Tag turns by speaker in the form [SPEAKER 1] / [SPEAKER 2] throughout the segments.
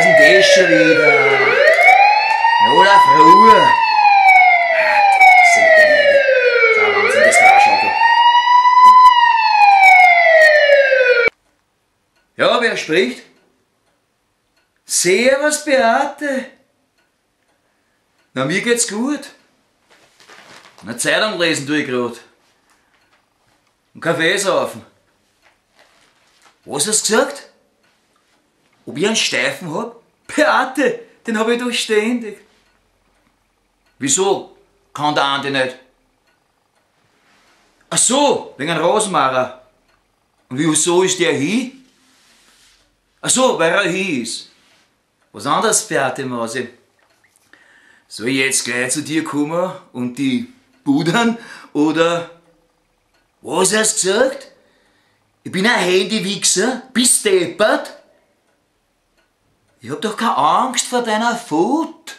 [SPEAKER 1] Wer ist denn das schon wieder? Ja, der Früh. Was ist denn mit dem Handy? Das ist ein Wahnsinn, das Arschloch. Ja, wer spricht? Servus, Beate. Na, mir geht's gut. Na, Zeitung lesen tue ich grad. Und Kaffee saufen. Was hast du gesagt? Ob ich einen Steifen hab? Beate, den hab ich doch ständig. Wieso kann der Andi nicht? Ach so, wegen einem Rosmarer. Und wieso ist der hin? Ach so, weil er hin ist. Was anderes, Beate Mausi. Soll ich jetzt gleich zu dir kommen und die pudern oder... Was hast du gesagt? Ich bin ein Handywichser, bist deppert? Ich hab doch keine Angst vor deiner Fut.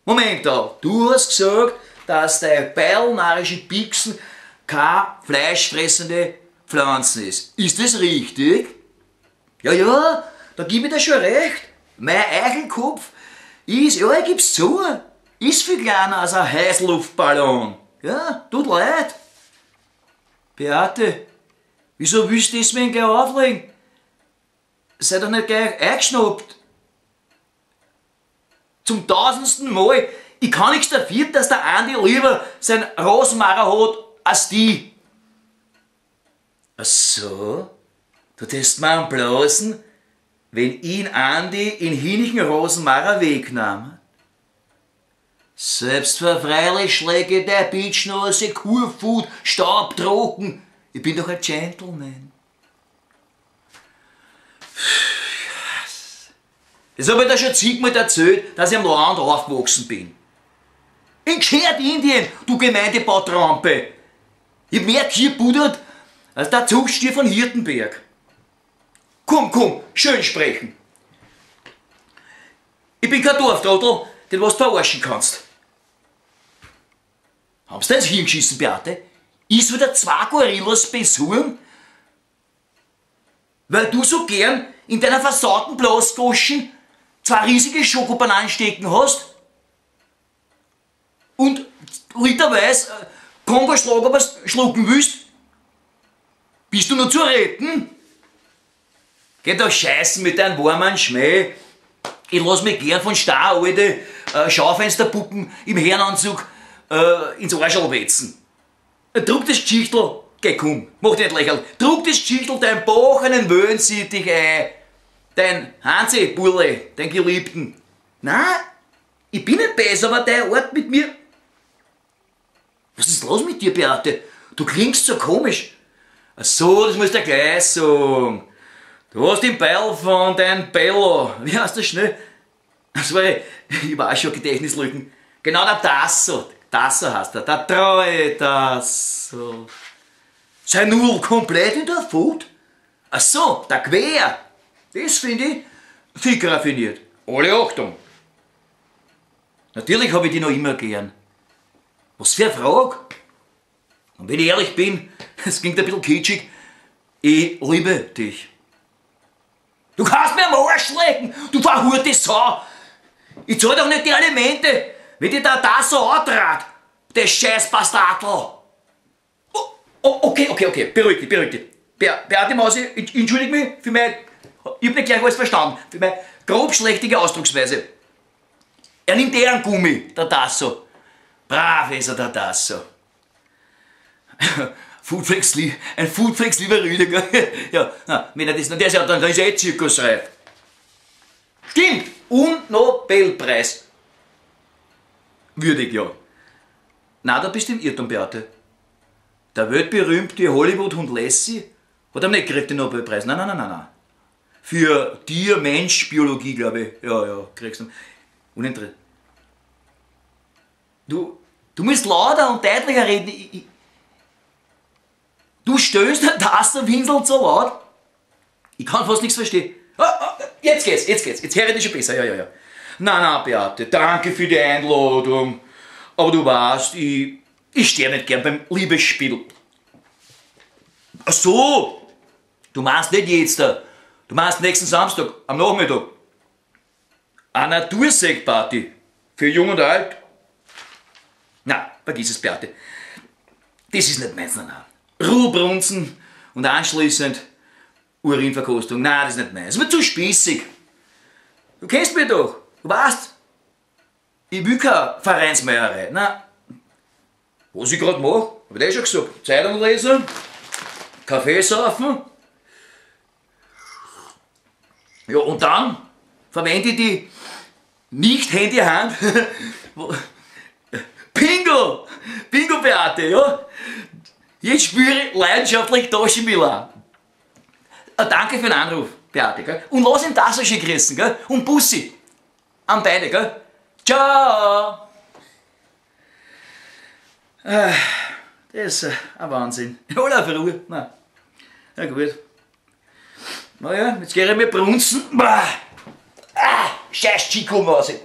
[SPEAKER 1] Moment da, du hast gesagt, dass deine beilnarische Pixen keine fleischfressende Pflanze ist. Ist das richtig? Ja, ja, da gib ich dir schon recht. Mein Eichelkopf ist, ja, ich geb's zu, ist viel kleiner als ein Heißluftballon. Ja, tut leid. Beate, wieso willst du deswegen gleich auflegen? Sei doch nicht gleich eingeschnappt. Zum 1000. Mal. Ich kann nichts dafür, dass der Andi lieber sein Rosmarer hat als die. Ach so, du test mir am Blasen, wenn ihn Andi in hinigen Rosenmarer wegnahm. Selbstverfreilich schläge der Bitschnase, Kurfut, staubtrocken. Ich bin doch ein Gentleman. Das hab ich dir schon zigmal erzählt, dass ich am Land aufgewachsen bin. In Geschert Indien, du Gemeindebautrampe. Ich hab mehr Tier pudert als der Zugstier von Hirtenberg. Komm, komm, schön sprechen. Ich bin kein Dorftrottel, den was du verarschen kannst. Haben sie denn ins Hirn geschissen, Beate? Ist wieder zwei Gorillas besuchen? Weil du so gern in deiner versauten Blasgoschen zwei riesige Schokobananen stecken hast und literweise Kongo-Schlager schlucken willst? Bist du nur zu retten? Geh doch scheißen mit deinem warmen Schmäh. Ich lass mich gern von star alte Schaufensterpuppen im Herrenanzug ins Arschl wetzen. Druck das Geschichtel, geh komm, mach dich nicht lächerlich. Druck das Geschichtel dein Bauch einen Wöhnsittich ein. Dein Hansi, Burle, dein Geliebten. Na, ich bin nicht besser, aber dein Ort mit mir. Was ist los mit dir, Beate? Du klingst so komisch. Ach so, das musst du gleich sagen. Du hast den Beil von deinem Bello. Wie heißt das schnell? Sorry, ich war auch schon Gedächtnislücken. Genau, der Tasso. Tasso heißt er, der treue Tasso. Sein Null komplett in der Fut? Ach so, der Quer. Das finde ich fick raffiniert. Alle Achtung. Natürlich hab ich die noch immer gern. Was für eine Frage. Und wenn ich ehrlich bin, es klingt ein bisschen kitschig, ich liebe dich. Du kannst mir am Arsch lecken, du verhurte Sau! Ich zahl doch nicht die Alimente, wenn dir der Tasso antrat, das scheiß Bastardl! Oh, oh, okay, okay, okay, beruhig dich, beruhig dich. Beate Mausi, entschuldige mich für meine, ich hab nicht gleich alles verstanden, für meine grob schlechtige Ausdrucksweise. Er nimmt eh einen Gummi, der Tasso. Brav ist er, der Tasso. Foodflex, ein Foodflex, lieber Rüdiger. Ja, na, wenn er das, der ist ja, dann ist er eh zirkusreif. Stimmt! Und Nobelpreis. Würdig, ja. Na, da bist du im Irrtum, Beate. Der weltberühmte Hollywood-Hund Lassie hat ihm nicht gekriegt den Nobelpreis. Nein, nein, nein, nein, nein. Für Tier, Mensch, Biologie, glaube ich. Ja, ja, kriegst du. Uninteressant. Du musst lauter und deutlicher reden. Du stößt den Tastenpinsel so laut. Ich kann fast nichts verstehen. Oh, oh, jetzt geht's, jetzt geht's. Jetzt höre ich dich schon besser. Ja, ja, ja. Na, na, Beate, danke für die Einladung. Aber du weißt, ich stehe nicht gern beim Liebesspiel. Ach so, du meinst nicht jetzt. Du meinst nächsten Samstag, am Nachmittag. Eine Natursektparty für Jung und Alt. Na, vergiss es, Beate. Das ist nicht meins, nein, nein. Ruhebrunzen und anschließend Urinverkostung. Nein, das ist nicht meins. Das ist mir zu spießig. Du kennst mich doch. Du weißt, ich will keine Vereinsmeierei. Nein. Was ich gerade mache, hab ich dir schon gesagt. Zeitung lesen, Kaffee saufen. Ja, und dann verwende ich die Nicht-Handy-Hand. Bingo! Bingo, Beate, ja? Jetzt spüre ich leidenschaftlich Taschenmiller. Danke für den Anruf, Beate, gell? Und lass ihn das so schön grüßen, gell? Und Bussi. An beide, gell? Ciao! Das ist ein Wahnsinn. Alle auf Ruhe. Na, na gut. Naja, jetzt gehe ich mir brunzen. Ah, scheiß Chico-Mause.